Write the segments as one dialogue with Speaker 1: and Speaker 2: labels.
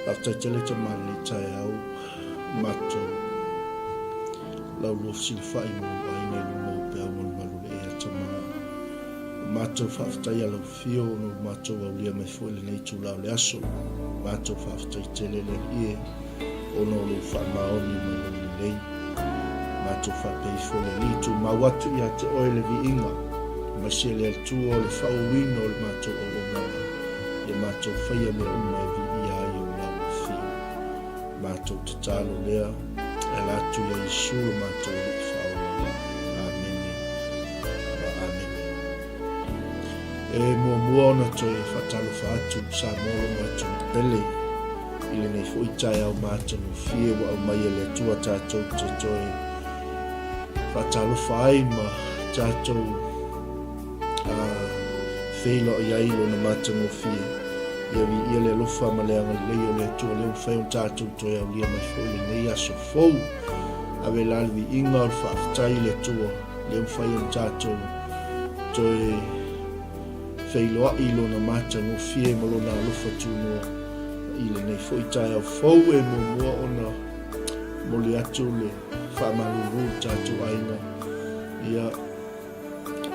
Speaker 1: Faafetai tele Tama i lenei taeao o matou laulua fesilafai ma lou aiga i luma o peau ma le malu o le ea Tama. O matou faafetai a lau afio ona ua matou aulia mai foi lenei itula o le aso. Matou faafetai tele le Alii e ona o lou faamaoni ma lou lelei. Matou faapea ifo le Alii tumau atu ia te oe le viiga, aemaise le Atua o le faaauauina o le matou auaunaga, ia matou faia mea uma e viia ai ou lau afio. Matou tatalo lea e ala atu ia Iesu lo matou Alii Faaola. Amene ma amene. E muamua ona toe faatalofa atu Samoa lou atunuu pele i lenei foi taeao matagofie ua aumai e le Atua tatou te toe faatalofa ai ma tatou feiloai ai i lona matagofie. Ia viia le alofa ma le agalelei o le Atua lea ua mafai ona tatou toe aulia mai foi lenei aso fou. Ave la le viiga o le faafetai i le Atua lea ua mafai ona tatou toe feiloai i lona matagofie ma lona alofa tunoa i lenei foi taeao fou e muamua ona momoli atu le faamalulu i le tatou aiga. Ia,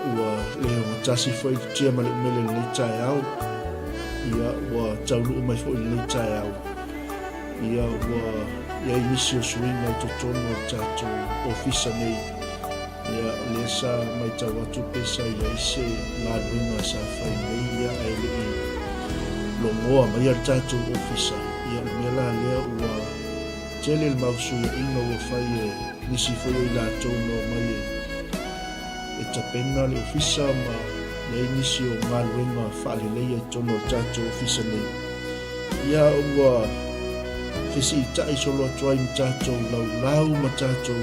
Speaker 1: ua le ogatasi foi le tia ma le umele i lenei taeao. Ia, ua taunuu mai foi i lenei taeao. Ia, ua i ai nisi o suiga i totonu o le tatou ofisa nei. Ia, lea sa matau atu pe sa i ai se galuega sa fai nei, ia, ae le i logoa maia le tatou ofisa. Ia, o le mea la lea ua tele le mau suiaiga ua fai e nisi foi o i latou na omai e tapena le ofisa ma i ai nisi o galuega faaleleia i totonu o le tatou ofisa nei. Ia ua fesiitai solo atu ai ma tatou laulau ma tatou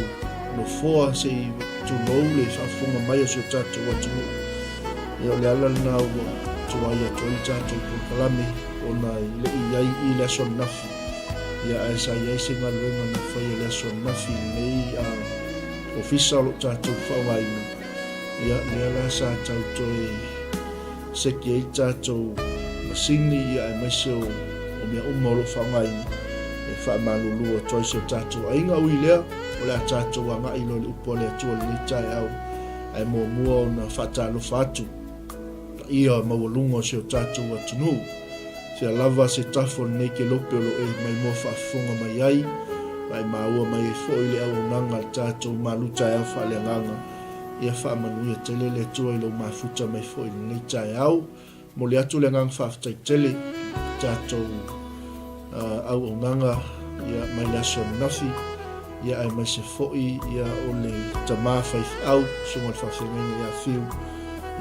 Speaker 1: nofoa se i tulou le faafofoga mai o si o tatou atunuu. Ia o le ala lena ua tuai atu ai le tatou polokalame ona e le i i ai i le aso ananafi. Ia ae sa i ai se galuega na faia i le aso ananafi i lenei ofisa o lo o tatou faaaogaina. Ia lea la sa tau toe seki ai le tatou masini ia aemaise o mea uma o lo o faaaogaina e faamalulu atu ai si o tatou aiga. Ui i lea, o le a tatou agai loa i le upu a le Atua i lenei taeao, ae muamua ona faatalofa atu paia maualuga o si o tatou atunuu. Fea lava se tafa o lenei kelope o lo o e maimoa faafofoga mai ai, ma e maua mai ai foi le auaunaga a le tatou malu taeao faaleagaga. Ia faamanuia tele le Atua i lou mafuta mai foi i lenei taeao. Momoli atu le agaga faafetai tele i tatou auaunaga ia mai le aso ananafi, ia aemaise foi ia o le tama faifeau, susuga i le faafeagaiga ia Fiu,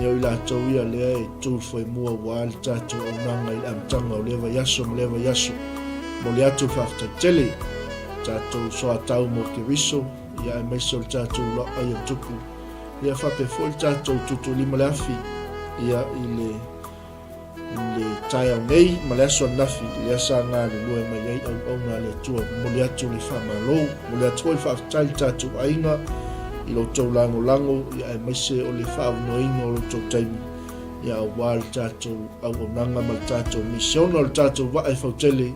Speaker 1: ia o i latou ia lea e tu i le foemua aua le tatou auaunaga i le amataga o lea vaiaso ma lea vaiaso. Momoli atu le faafetai tele i tatou soatau mo Keriso, ia aemaise o le tatou uluai o Tupu, ia faapea foi le tatou tuutuulima le afi, ia i le i le taeao nei ma le aso ananafi, lea sa galulue mai ai auauna a le Atua. Momoli atu le faamalo, momoli atu foi le faafetai i le tatou aiga i lo outou lagolago, ia aemaise o le faaavanoaina o lo outou taimi, ia aua le tatou auaunaga ma le tatou misiona o le tatou vaa e fautele,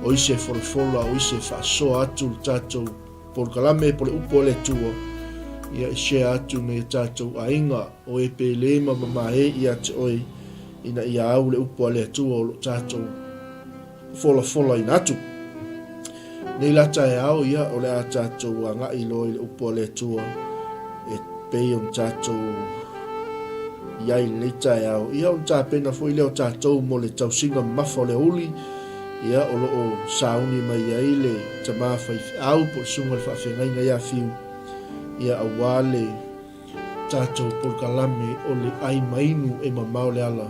Speaker 1: o isi e folafola, o isi e faasoa atu le tatou Polokalame po le upu a le Atua, ia e share atu me tatou aiga, o e pele ma mamae ia te oe, ina ia au le upu a le Atua o lo tatou folafolaina atu. Nei la taeao, ia, o le a tatou agai loa i le upu a le Atua, e pei ona tatou i ai i lenei taeao. Ia, ona tapena foi lea o tatou mo le tausiga mamafa o le aoauli, Ia, o lo o sauni mai ai le tama faifeau po o le susuga i le faafeagaiga ia Fiu, ia, aua le tatou polokalame o le ai ma inu e mamao le ala,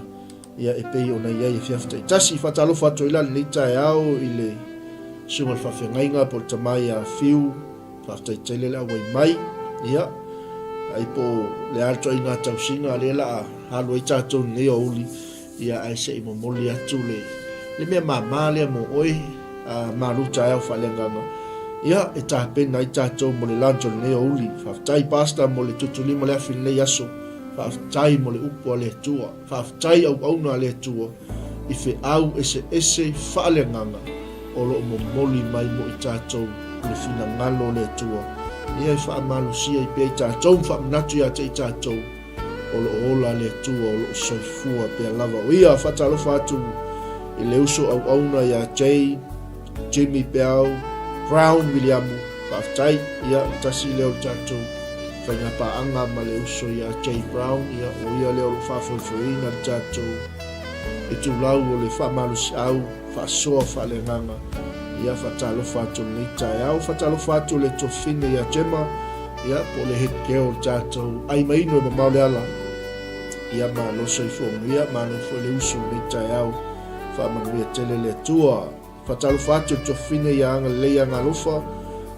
Speaker 1: ia, e pei ona i ai afiafi taitasi. Faatalofa atu ai la lenei taeao i le susuga i le faafeagaiga po o le tama ia Fiu, faafetai tele le auai mai, ia, ai po o le a le ituaiga tausiga lea o le a alu ai tatou i lenei aoauli, Ia ae se i momoli atu le le mea mama lea mo oe, a malu taeao faaleagaga, ia e tapena ai tatou mo le lunch o lenei aoauli. Faafetai Pastor mo le tutulima le afi i lenei aso. Faafetai mo le upu a le Atua. Faafetai auauna a le Atua. i feau eseese faaleagaga o lo o momoli mai mo i tatou le finagalo o le Atua, ia e faamalosia ai pea i tatou ma faamanatu ia te i tatou o lo o ola le Atua o lo o soifua pea lava o Ia. Faatalofa atu i le uso auauna ia Jay Jimmy Peau Brown Viliamu, faafetai, ia tasi lea o le tatou faigapaaga ma le uso ia Jay Brown, ia o ia lea o lo o faafoefoeina le tatou itulau o le faamalosiau faasoa faaleagaga. Ia faatalofa atu lenei taeao, faatalofa atu le tuafafine ia Gemma, ia po o le head girl o le tatou ai maino e mamao le ala. Ia malo soifua manuia, malo foi le usu lenei taeao, faamanuia tele le Atua. Faatalofa atu le tuafafine ia Agalelei Agalofa,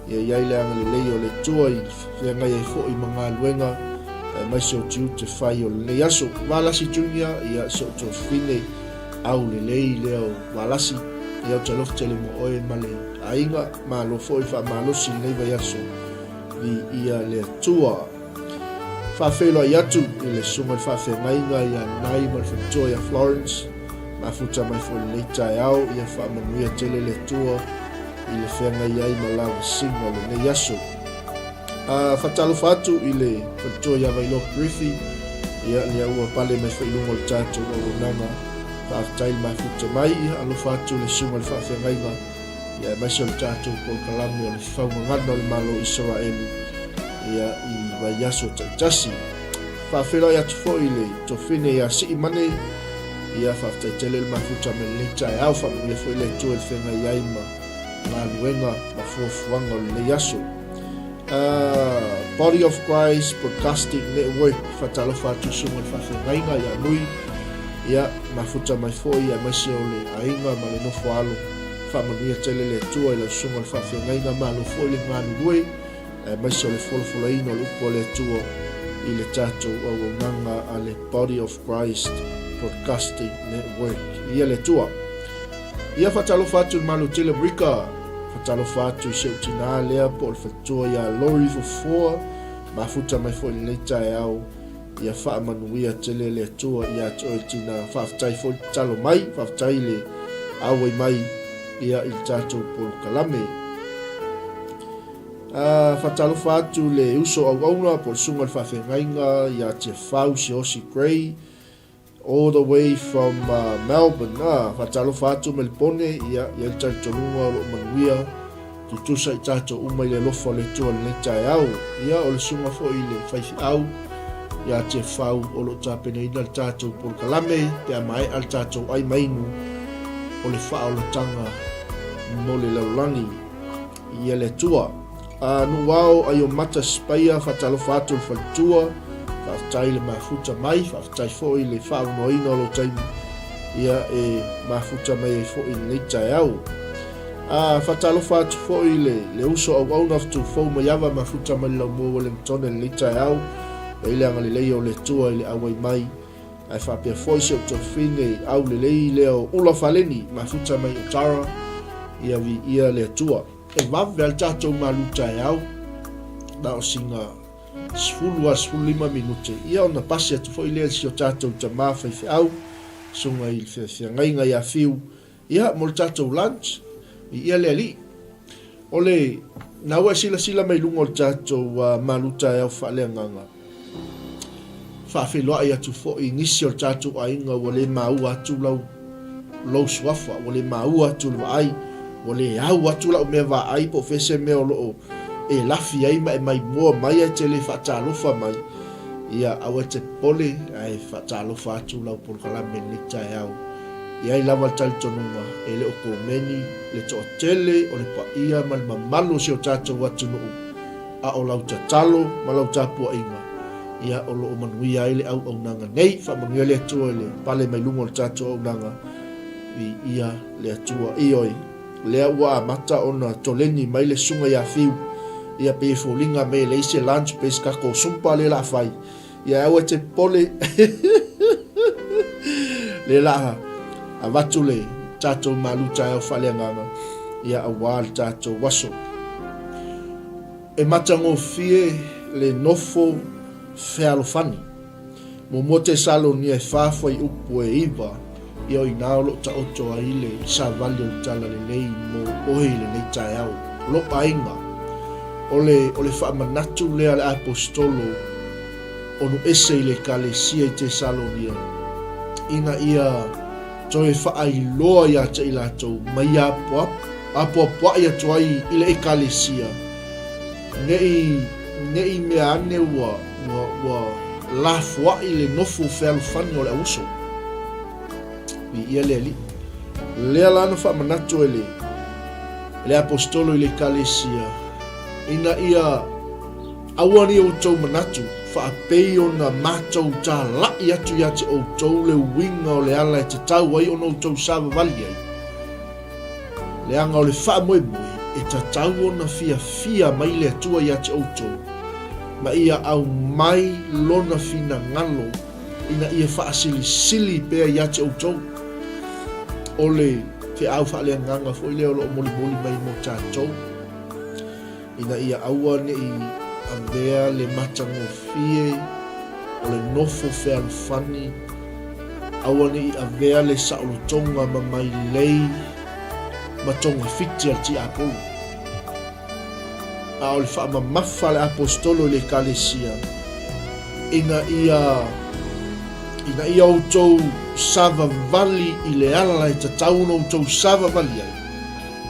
Speaker 1: ia i ai le agalelei o le Atua i feagai ai foi ma galuega aemaise o tiute fai o lenei aso. Valasi Junior, ia si ou tuafafine aulelei lea o Valasi, ia ou te alofa tele mo oe ma le aiga, malo foi faamalosi i lenei vaiaso, viia le Atua. Faafeiloai atu i le susuga i le faafeagaiga ia Nai ma le faletua ia Florence, mafuta mai foi i lenei taeao, ia faamanuia tele le Atua i le feagai ai ma lavasiga o lenei aso. A faatalofa atu i le faletua ia Vailoa Griffey, ia lea ua pale mai foi i luga o le tatou auaunaga. Faafetai le mafuta mai, ia alofa atu le susuga i le faafeagaiga, ia aemaise o le tatou polokalame o le faugagana o le Malo o Isaraelu, ia i vaiaso taitasi. Faafeiloai atu foi i le tofine ia Sii Mane, ia faafetai tele le mafuta mai lenei taeao, faamanuia foi le Atua i le feagai ai ma galuega ma fuafuaga o lenei aso. Body of Christ Broadcasting Network, faatalofa atu i susuga i le faafeagaiga ia Nui, ia mafuta mai foi aemaise o le aiga ma le nofo alo, faamanuia tele le Atua i lau susuga i le faafeagaiga, malo foi le galulue aemaise o le folafolaina o le upu a le Atua i le tatou auaunaga a le Body of Christ Broadcasting Network. Ia le Atua. Ia faatalofa atu i le Malo tele o Amerika, faatalofa atu i si ou tinā lea po o le faletua ia Lori Fofoa, mafuta mai foi i lenei taeao, ia faamanuia tele le Atua ia te oe tinā. Faafetai foi le tatalo mai, faafetai le auai mai ia i le tatou polokalame. Uh, faatalofa atu le uso auauna po o le susuga i le faafeagaiga ia Tiafau Siaosi Gray, All the way from Melbourne ah, faatalofa atu Melebone, ia, i ai le talitonuga o lo o manuia, tutusa i tatou uma i le alofa o le Atua i lenei taeao. Ia, o le susuga foi i le faifeau ia Tefau o lo o tapenaina le tatou polokalame pe a maea le tatou ai mainu o le faaolataga mo le lalolagi. Ia le Atua. A Nuuao Aiomata Sipaia, faatalofa atu i le faletua, faafetai le mafuta mai, faafetai foi le faaaunoaina o lou taimi, ia e mafuta mai ai foi i lenei taeao. A faatalofa atu foi le, le uso auauna Futufou Maiava mafuta mai le laumua Wellingtone i lenei taeao, e i le agalelei o le Atua i le auai mai, ae faapea foi si ou tuafafine i aulelei lea o Ula Faleni, mafuta mai Otara, ia viia le Atua. E vave lava le tatou malu taeao, na o sina 10 a 15 minute, ia ona pasi atu foi lea i si o tatou tama faifeau, susuga i le feagaiga ia Fiu, ia mo le tatou lunch, viia le Alii. O le na ua e silasila mai luga o le tatou malu taeao faaleagaga, faafeiloai atu foi i nisi o le tatou aiga ua le maua atu lau lou suafa, ua le maua atu le vaai, ua le au atu lau mea vaai po o fea se mea o lo o e lafi ai ma e maimoa mai ae te le faatalofa mai, ia aua e te popole ae faatalofa atu lau polokalame i lenei taeao. E i ai lava le talitonuga e le o komeni le toatele o le paia ma le mamalu o si o tatou atunuu, a o lau tatalo ma lau tapuaiga, ia o lo o manuia ai le auaunaga nei. Faamanuia le Atua i le pale mai luga o le tatou auaunaga, viia le Atua. Ioe, lea ua amata ona toleni mai le susuga ia Fiu, ia pei e foliga mai e leai se lunch pe se tatou sumpa lea o le a fai, Ia aua e te popole lea la avatu le tatou malu taeao faaleagaga ia aua le tatou aso. E matagofie le nofo fealofani. Muamua Tesalonia e fa fuaiupu e 9. Ia o i ina o lo o taoto ai le savali o le Talalelei mo oe i lenei taeao. Lou aiga, o le, o le faamanatu lea a le Aposetolo onu ese i le Ekalesia i Tesalonia, ina ia toe faailoa ia te i latou ma ia apoapoai atu ai i le Ekalesia, ne i, ne i mea ane ua, ua, ua lafoai le nofo fealofani o le auuso. Viia le Alii. Lea la na faamanatu e le, le Aposetolo i le Ekalesia, ina ia Aua ne i outou manatu, faapei ona matou talai atu ia te outou le uiga o le ala e tatau ai ona outou savavali ai, leaga o le faamoemoe e tatau ona fiafia mai le Atua ia te outou, ma ia aumai Lona finagalo ina ia faasilisili pea ia te outou. O le feau faaleagaga foi lea o lo o molimoli mai mo tatou. ina ia aua ne i avea le matagofie o le nofo fealofani, aua ne i avea le saolotoga ma mailei ma togafiti a le tiapolo. A o le faamamafa a le Aposetolo i le Ekalesia, ina ia ina ia outou savavali i le ala e tatau ona outou savavali ai,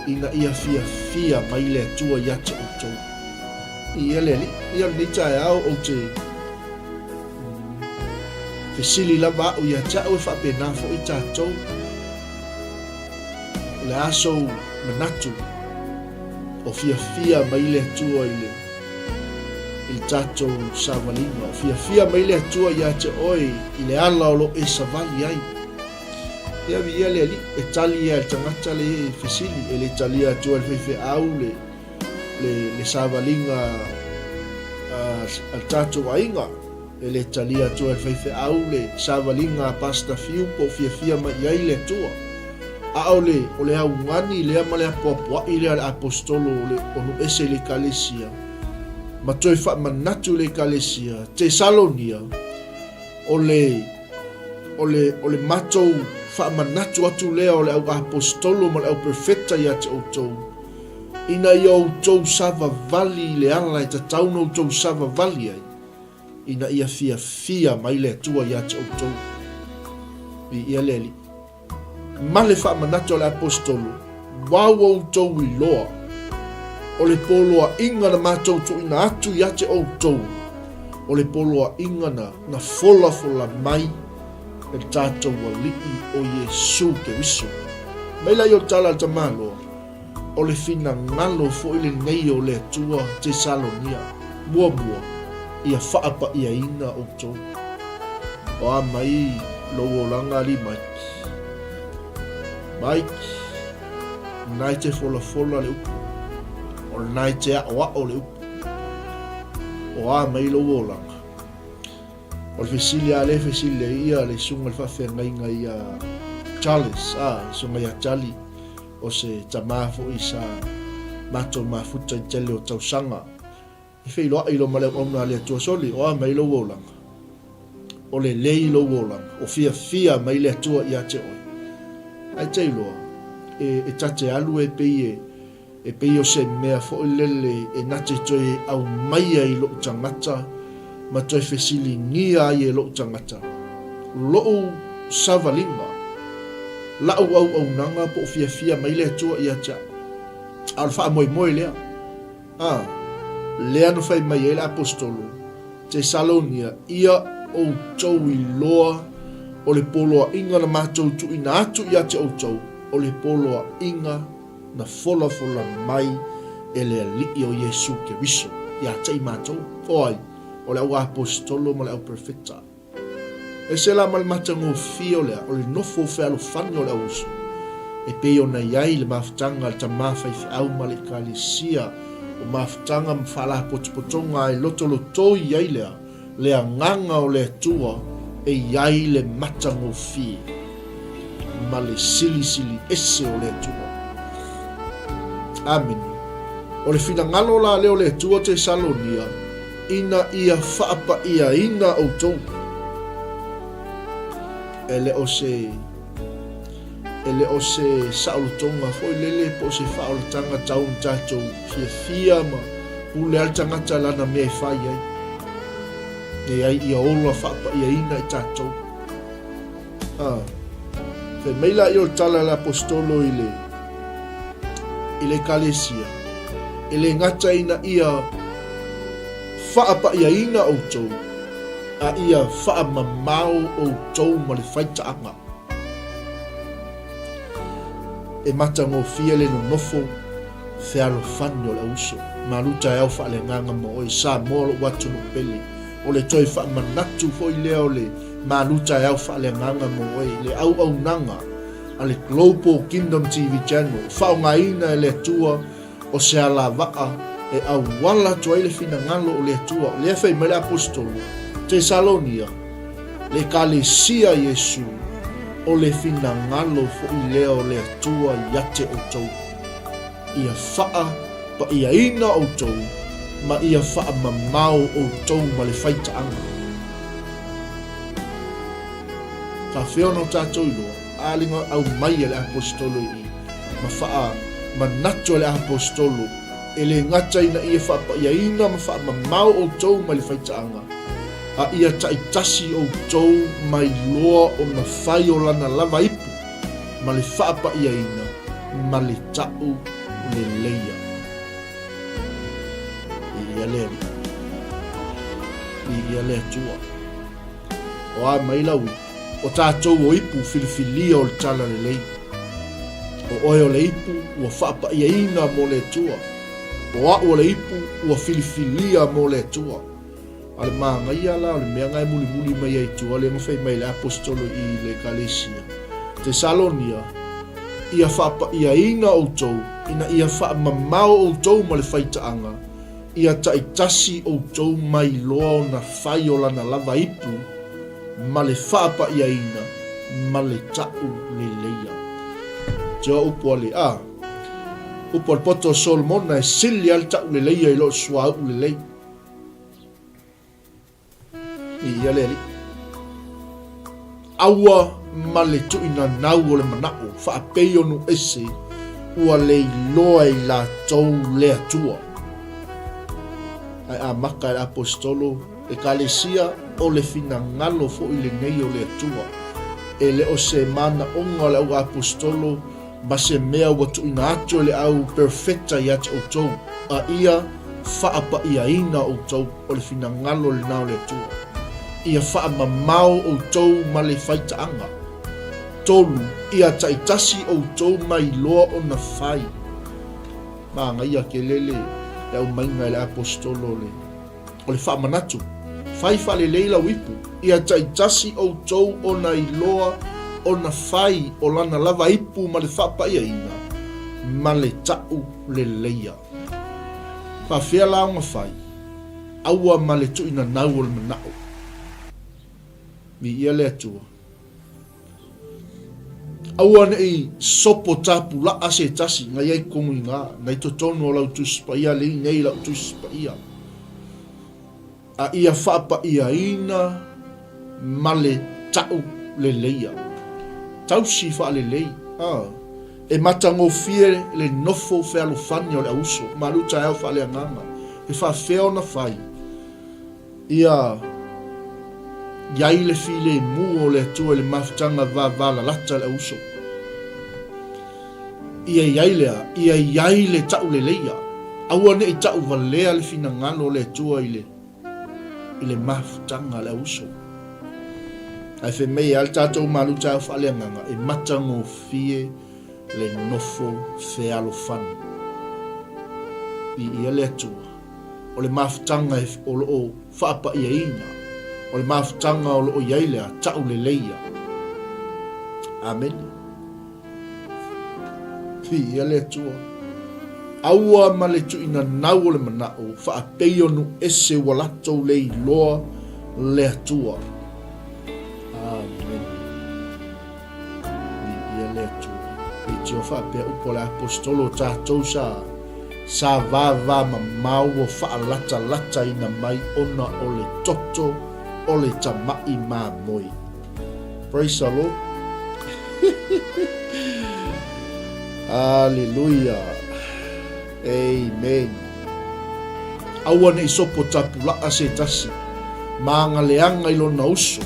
Speaker 1: ina ia fiafia mai le Atua ia te outou. Ia le Alii, ia lenei taeao ou te fesili lava au ia te au e faapena foi tatou. O le a sou manatu o fiafia mai le Atua i le i le tatou savaliga. O fiafia mai le Atua ia te oe i le ala o lo e savali ai. Ia viia le Alii, e tali ia e le tagata le fesili, e le talia atua e le faifeau le, le, le savaliga a, a le tatou aiga, e le talia atua e le faifeau le savaliga a Pastor Fiu po o fiafia mai i ai le Atua. A o le, o le augani lea ma le apoapoai lea a le Aposetolo o le o nuu ese i le Ekalesia, ma toe faamanatu i le Ekalesia, Tesalonia, O le, o le, o le matou faamanatu atu lea o le au aposetolo ma le au perfeta ia te outou, ina ia outou savavali i le ala e tatau ona outou savavali ai, ina ia fiafia mai le Atua ia te outou. Viia le Alii. Ma le faamanatu a le Aposetolo, Ua outou iloa, o le poloaiga na matou tuuina atu ia te outou, o le poloaiga na, na folafola mai e le tatou Alii o Iesu Keriso. Mai la i o le tala a le tamaloa, O le finagalo foi lenei o le Atua Tesalonia, muamua, ia faapaiaina outou. O a mai lou olaga alii Mike? Mike, lena e te folafola le upu. O lena e te aʻoaʻo le upu. O a mai lou olaga? O le fesili a lea e fesili ai ia le susuga i le faafeagaiga ia Charles, a, le susuga ia Charlie. O se tama foi sa matou mafuta i tele o tausaga. E feiloai lo ma le auauna a le Atua Soli, o a mai lou olaga? O lelei lou olaga, o fiafia mai le Atua ia te oe. Ae te iloa, e, e ta te alu e pei e, E pei o se mea foi lele e na te toe aumaia i lou tagata ma toe fesiligia ai e lou tagata lou savaliga, la'u auaunaga po o fiafia mai le Atua ia te a'u. A o le faamoemoe lea, a, lea na fai mai ai le Aposetolo, Tesalonia, ia outou iloa o le poloaiga na matou tuuina atu ia te outou, o le poloaiga na folafola mai e le Alii o Iesu Keriso ia te i matou, o ai? O le au aposetolo ma le au perfeta. Ese la ma le matagofie o le o le nofo fealofani o le au uso, e pei ona i ai le mafutaga a le tama faifeau ma le ekalesia, o mafutaga ma faalapotopotoga e lotolotoi ai lea le agaga o le Atua e i ai le matagofie ma le silisili ese o le Atua. Amene. O le finagalo la lea o le Atua Tesalonia, ina ia faapaiaina outou. E le o se. E le o se saolotoga foi lele po o se faaolataga tau na tatou fiafia ma pule lava le tagata lana mea e fai ai. Leai, ia ola faapaiaina i tatou. A, fai mai laia o le tala a le Aposetolo i le, i le Ekalesia, e le gata ina ia faapaiaina outou, a ia faamamao outou ma le faitaaga. E matagofie le nonofo fealofani o le auuso. Malu taeao faaleagaga ma oe, Samoa lou atunuu pele. O le toe faamanatu foi lea o le malu taeao faaleagaga mo oe, le auaunaga a le Global Kingdom TV Channel, faaaogaina e le Atua o se alavaa e auala atu ai le finagalo o le Atua. O lea fai mai le Aposetolo, Tesalonia, le Ekalesia Iesu, o le finagalo foi lea o le Atua ia te outou. Ia faapaiaina outou ma ia faamamao outou ma le faitaaga. Faafefea ona o tatou iloa, a le aumai e le Aposetolo i i, ma faamanatu e le Aposetolo, e le gata ina ia faapaiaina ma faamamao outou mai le faitaaga, a ia taitasi outou mai loa ona fai o lana lava ipu, ma le faapaiaina ma le ta'u leleia. Viia le Alii. Viia le Atua. O a mai lau ipu? O tatou o ipu filifilia o le Tala Lelei. O oe o le ipu ua faapaiaina mo le Atua. O a'u o le ipu ua filifilia mo le Atua. A o le manaia la o le mea na e mulimuli mai ai i tua lea na fai mai e le Aposetolo i le Ekalesia Tesalonia, Ia faapaiaina outou ina ia faamamao outou ma le faitaaga, ia taitasi outou mai loa ona fai o lana lava ipu ma le faapaiaina ma le ta'u leleia. Tio upu a le a upu a le poto o Solomona e sili lava le ta'u leleia i lo le suauu lelei. Viia le Alii. Aua ma le tuuinanau o le manao faapei o nuu ese ua le iloa e i latou le Atua. Ae amata e le Aposetolo Ekalesia o le finagalo foi lenei o le Atua. E le o se manaoga o le au Aposetolo ma se mea ua tuuina atu e le au perofeta ia te outou, a ia faapaiaina outou, o le finagalo lena o le Atua. Ia faamamao outou ma le faitaaga. 3, Ia taitasi outou mai loa ona fai. Manaia tele le aumaiga e le Aposetolo o le. O le faamanatu, fai faalelei lau ipu, ia taitasi outou ona iloa ona fai o lana lava ipu ma le faapaiaina ma le ta'u leleia. Faafefea la ona fai? Aua ma le tuuinanau o le mana'o. Viia le Atua. Aua ne i sopo tapula'a se tasi, na i ai totonu i ina, na i totonu o lau Tusi Paia, le i nei lau Tusi Paia, a ia faapaiaina ma le ta'u leleia. Tausi faalelei, a. E matagofie le nofo fealofani o le auuso, malu taeao faaleagaga, e faafefea ona fai? Ia i ai le filemu o le Atua i le mafutaga vavalalata le auuso. Ia i ai le a? Ia i ai le ta'uleleia. Aua ne i ta'uvalea le finagalo o le Atua i le, i le mafutaga a le auuso. Ae fai mai e a le tatou maluta ao faaleagaga e matagofie le nofo fealofani. Viia le Atua. O le mafutaga o lo o faapaiaina, o le mafutaga o lo o i ai le a, tauleleia. Amene. Viia le Atua. Aua ma le tuuinanau o le manao, faapei o nuu ese ua latou le iloa le Atua. Amene. Viia le Atua. Leitioa faapea upu a le Aposetolo o tatou sa sa vava mamao ua faalatalataina mai ona o le toto o le tama'i mamoe. Praise the Lord. Aleluia. Amen. Aua ne i sopo tapulaa se tasi, ma aga leaga i lona uso.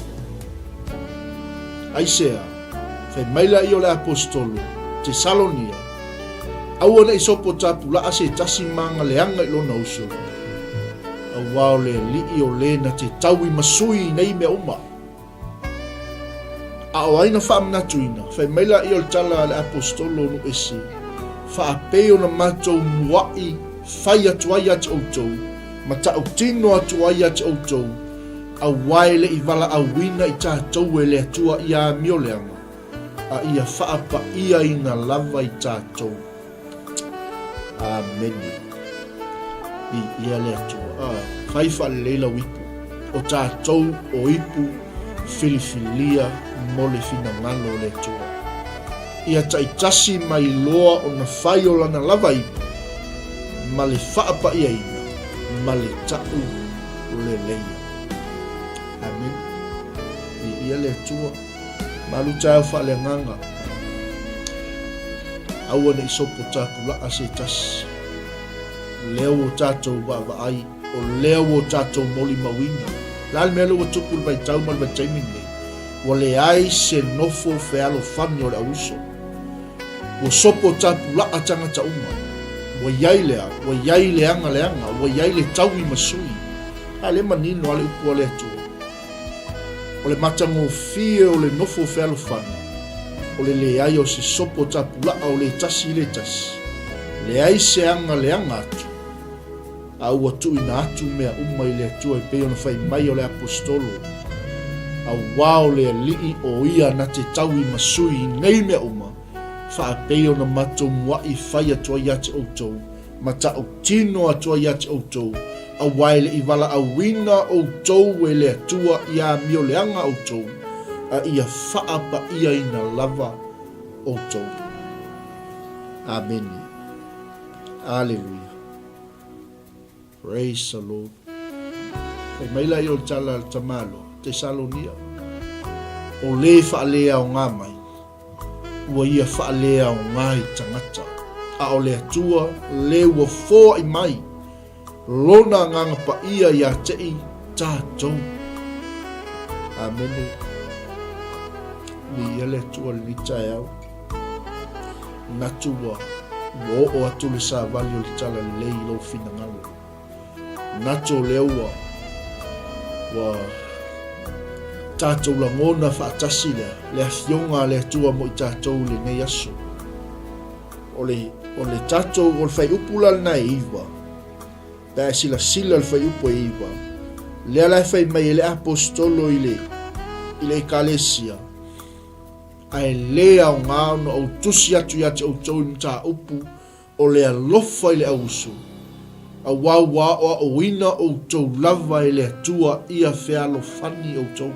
Speaker 1: Aisea, fai mai laia o le aposetolo, Tesalonia, Aua ne i sopo tapulaa se tasi ma aga leaga i lona uso, auā o le Alii o le na te taui ma sui i nei mea uma. A o ai na faamanatuina? Fai mai laia o le tala a le Aposetolo o Nu'u-ese, Faapei ona matou mua'i fai atu ai ia te outou, ma ta'utino atu ai ia te outou, auā e le i valaauina i tatou e le Atua ia amio leaga, a ia faapa'iaina lava i tatou. Amene. Viia le Atua. Ah, fai faalelei lau ipu. O tatou o ipu filifilia mo le finagalo o le Atua. Ia taitasi mai loa ona fai o lana lava ipu ma le faapaiaina ma le ta'u leleia. Amene. Viia le Atua. Malu taeao faaleagaga. Aua ne i sopo tapulaa se tasi. Lea ua tatou vaavaai, o lea ua tatou molimauina. O le a le mea lea ua tupu i le vaitau ma le vaitaimi lenei? Ua leai se nofo fealofani o le auuso. Ua sopo tapulaa tagata uma. Ua i ai le a? Ua i ai le aga leaga, ua i ai le taui ma sui. A lea manino a le upu a le Atua. O le matagofie o le nofo fealofani, o le leai o se sopo tapulaa o le tasi i le tasi, leai se aga leaga atu, a ua tuuina atu mea uma i le Atua e pei ona fai mai o le Aposetolo, auā o le Alii o ia na te taui ma sui i nei mea uma, faapei ona matou muaʻi fai atu ai ia te ʻoutou, ma ta'utino atu ai ia te ʻoutou, auā e le i valaauina ʻoutou e le Atua ia amioleaga ʻoutou, a ia faapaʻiaina lava ʻoutou. Amene. Aleluia. Praise the Lord. Fai mai laia o le tala a le tamaloa, Tesalonia, o lē faaleaoga mai, ua ia faaleaoga i tagata, a o le Atua lē ua foaʻi mai Lona Agaga Paia iā te i tatou. Amene. Viia le Atua i lenei taeao. Manatu ua ua oo atu le savali o le talalelei i lou finagalo. Manatu o lea ua ua tatou lagona faatasi lea le afioga a le Atua mo i tatou i lenei aso. O le o le tatou o le fuaiupu la lena e 9, pe a e silasila i le fuaiupu e 9, lea la e fai mai e le Aposetolo i le i le Ekalesia, Ae lē aoga ona ou tusi atu ia te outou i mataupu o le alofa i le auuso, auā ua aoaoina outou lava e le Atua ia fealofani outou.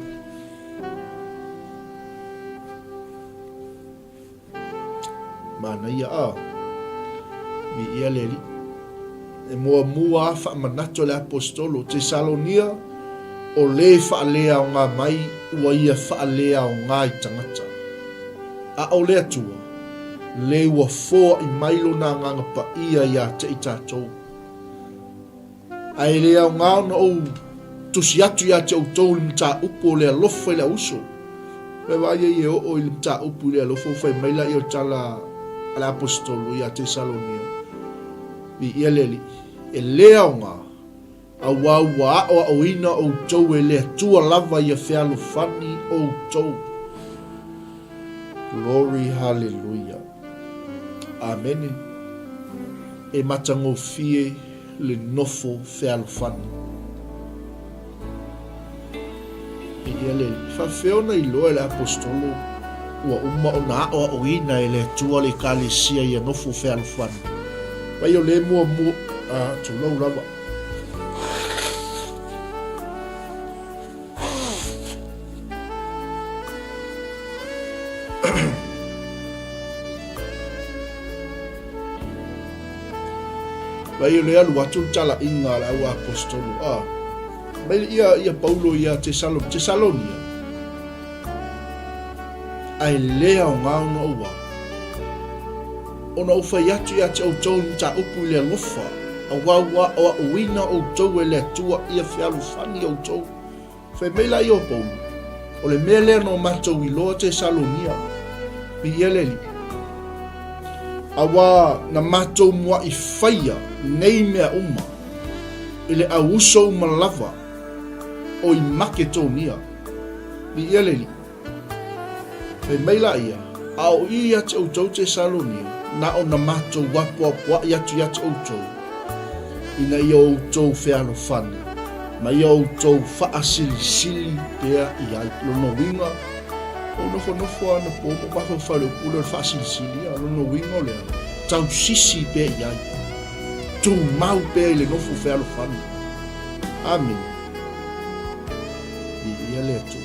Speaker 1: Manaia a. Viia le Alii. E muamua a faamanatu a le Aposetolo, Tesalonia, o le faaleaoga mai ua ia faaleaoga i tagata. A o le Atua, le ua foaʻi mai Lona Agaga Paia iā te i tatou. A e le aoga ona ou tusi atu iā te outou i le mataupu o le alofa i le auuso. Ua vaai ai e oo i le mataupu i le alofa ua fai mai laia o le tala a le Aposetolo iā Tesalonia, Viia le Alii, e le aoga, auā ua aoaoina outou e le Atua lava ia fealofani outou. Glory hallelujah. Amene. E matagofie le nofo fealofani. Viia le Alii. Faafefea ona iloa e le Aposetolo ua uma ona aoaoina e le Atua le Ekalesia ia nofo fealofani? Mai o le muamua, a, tulou lava. Mai o le alu atu le talaiga a le au aposetolo, a mai le ia ia Paulo ia Tesalo, Tesalonia, ae le aoga ona ou a. ona ou fai atu ia te outou le mataupu i le alofa, auā ua aoaoina outou e le Atua ia fealofani outou. Fai mai laia o Paulo, O le mea lea na o matou iloa Tesalonia, viia le Alii, auā na matou muaʻi faia nei mea uma i le auuso uma lava o i Maketonia. Viia le Alii. Fai mai laia, A o i ia te outou Tesalonia, na ona matou apoapoaʻi atu ia te outou, ina ia outou fealofani, ma ia outou faasilisili pea i ai. Lona uiga, ua nofonofo lava anapo ma mafaufau i le upu lea o le faasilisili, a o lona uiga o le a? Tausisi pea i ai, tumau pea i le nofo fealofani. Amene. Viia le Atua.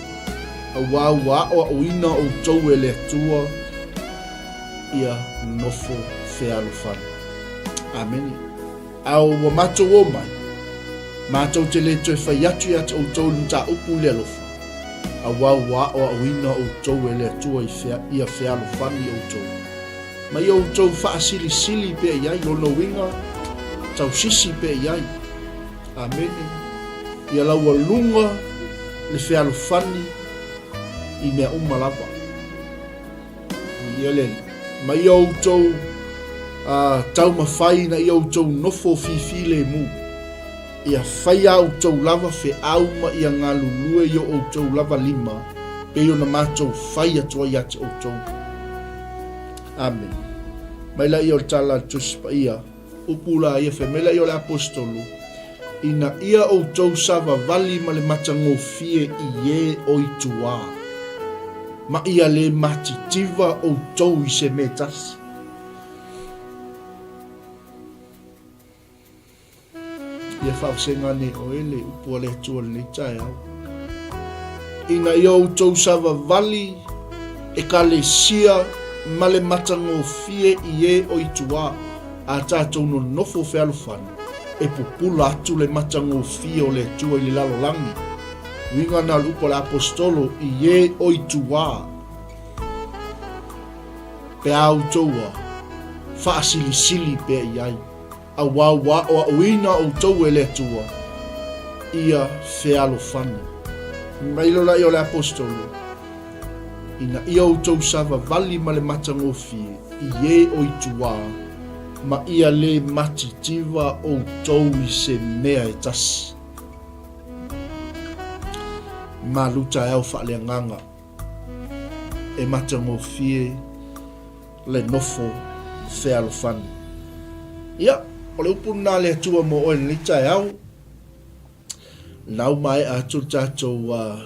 Speaker 1: Auā ua aʻoaʻoina ʻoutou e le Atua ia nofo fealofani. Amene. A ua matou o mai, matou te le toe fai atu ia te ʻoutou le mataupu i le alofa, auā ua aʻoaʻoina ʻoutou e le Atua i fea, ia fealofani ʻoutou. Ma ia ʻoutou faasilisili pea i ai, lona uiga, tausisi pea i ai. Amene. Ia laualuga le fealofani i mea uma lava. Viia le Alii. Ma ia outou uh, taumafai ina ia outou nofo fifilemu. Ia fai a outou lava feau ma ia galulue i o outou lava lima, pei ona matou fai atu ai ia te outou. Amene. Mai laia o le tala a le Tusi Paia. Upu la ia, fai mai laia o le Aposetolo, Ina ia outou savavali ma le matagofie i e o i tuā, ma ia le matitiva outou i se mea tasi. Ia faavasega ane oe le upu a le Atua i lenei taeao. Ina ia outou savavali Ekalesia ma le matagofie i e o i tuā, a tatou nonofo fealofani, e pupula atu le matagofie o le Atua i le lalolagi. Uiga na o le upu a le Aposetolo i e o i tuā, pe a outou a faasilisili pea i ai. Auā ua aʻoaʻoina ʻoutou e le Atua ia fealofani. Mai loa laia o le Aposetolo, ina ia outou savavali ma le matagofie i e o i tuā, ma ia le matitiva ʻoutou i se mea e tasi. Malu taeao faaleagaga e matagofie. le nofo fealofani. Ia, o le upu lena a le Atua mo oe i lenei taeao. Nau maea atu le tatou uh,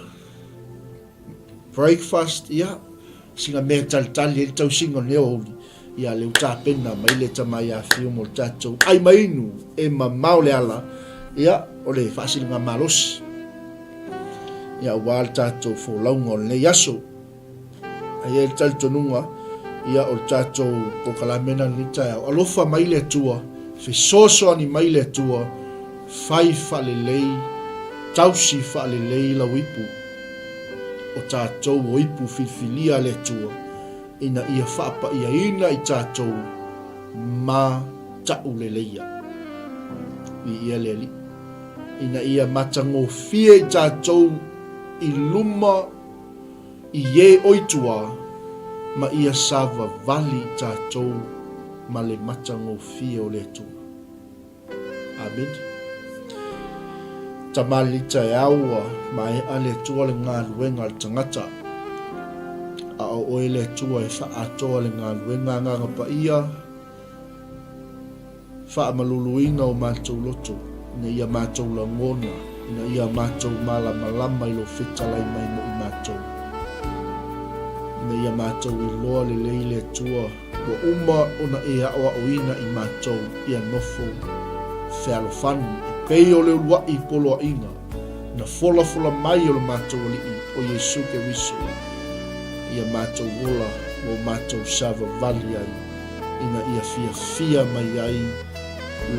Speaker 1: breakfast, ia, sina mea talitali ai le tausiga o lenei aoauli. Ia, le utapena mai le tama ia Fiu mo le tatou ai mainu e mamao le ala, ia, o le faasiliga malosi. Ia, aua le tatou folauga o lenei aso. A i ai le talitonuga, ia o le tatou polokalame lena lenei taeao. Alofa mai le Atua, fesoasoani mai le Atua, fai faalelei, tausi faalelei lau ipu. O tatou o ipu filifilia a le Atua, ina ia faapaiaina i tatou ma tauleleia. Viia le Alii. Ina ia matagofie i tatou i luma I e o i tua, ma ia savavali i tatou ma le matagofie o le Atua. Amene. Tamalii taeao ua maea le Atua le galuega a le tagata, a o oe le Atua e faaatoa le galuega Agaga Paia, Faamaluluina o matou loto, ina ia matou lagona, ina ia matou malamalama i lou fetalai mai mo i matou. Ina ia matou iloa lelei le Atua ua uma ona e aʻoaʻoina i matou ia nofo fealofani e pei o le uluaʻi poloaiga na folafola mai o le matou Alii o Iesu Keriso ia matou ola ua matou savavali ai. ina ia fiafia mai ai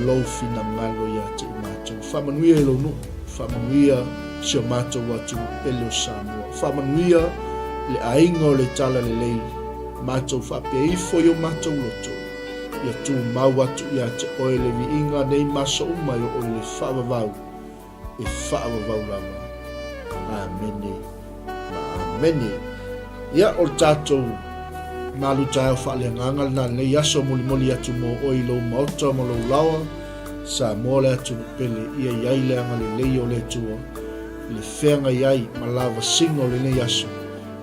Speaker 1: lou finagalo ia te i matou. Faamanuia i lou nuu, faamanuia si o matou atunuu pele o Samoa, faamanuia le aiga o le Talalelei, matou faapea ifo i o matou loto. Ia tumau atu ia te oe le viiga nei ma aso uma e oo i le faavavau e faavavau lava. Amene ma amene. Ia, o le tatou malu taeao faaleagaga lena lenei aso molimoli atu mo oe i lou maota ma lou laoa, Samoa le atunuu pele, ia i ai le agalelei o le Atua i le feagai ai ma lavasiga o lenei aso,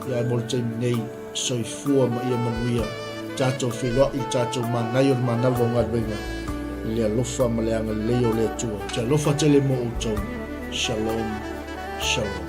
Speaker 1: ia ae mo le taimi nei, Soifua ma ia manuia tatou feiloai i le tatou manaia o le manava o galuega i le alofa ma le agalelei o le Atua. Ou te alofa tele mo outou. Shalom, shalom.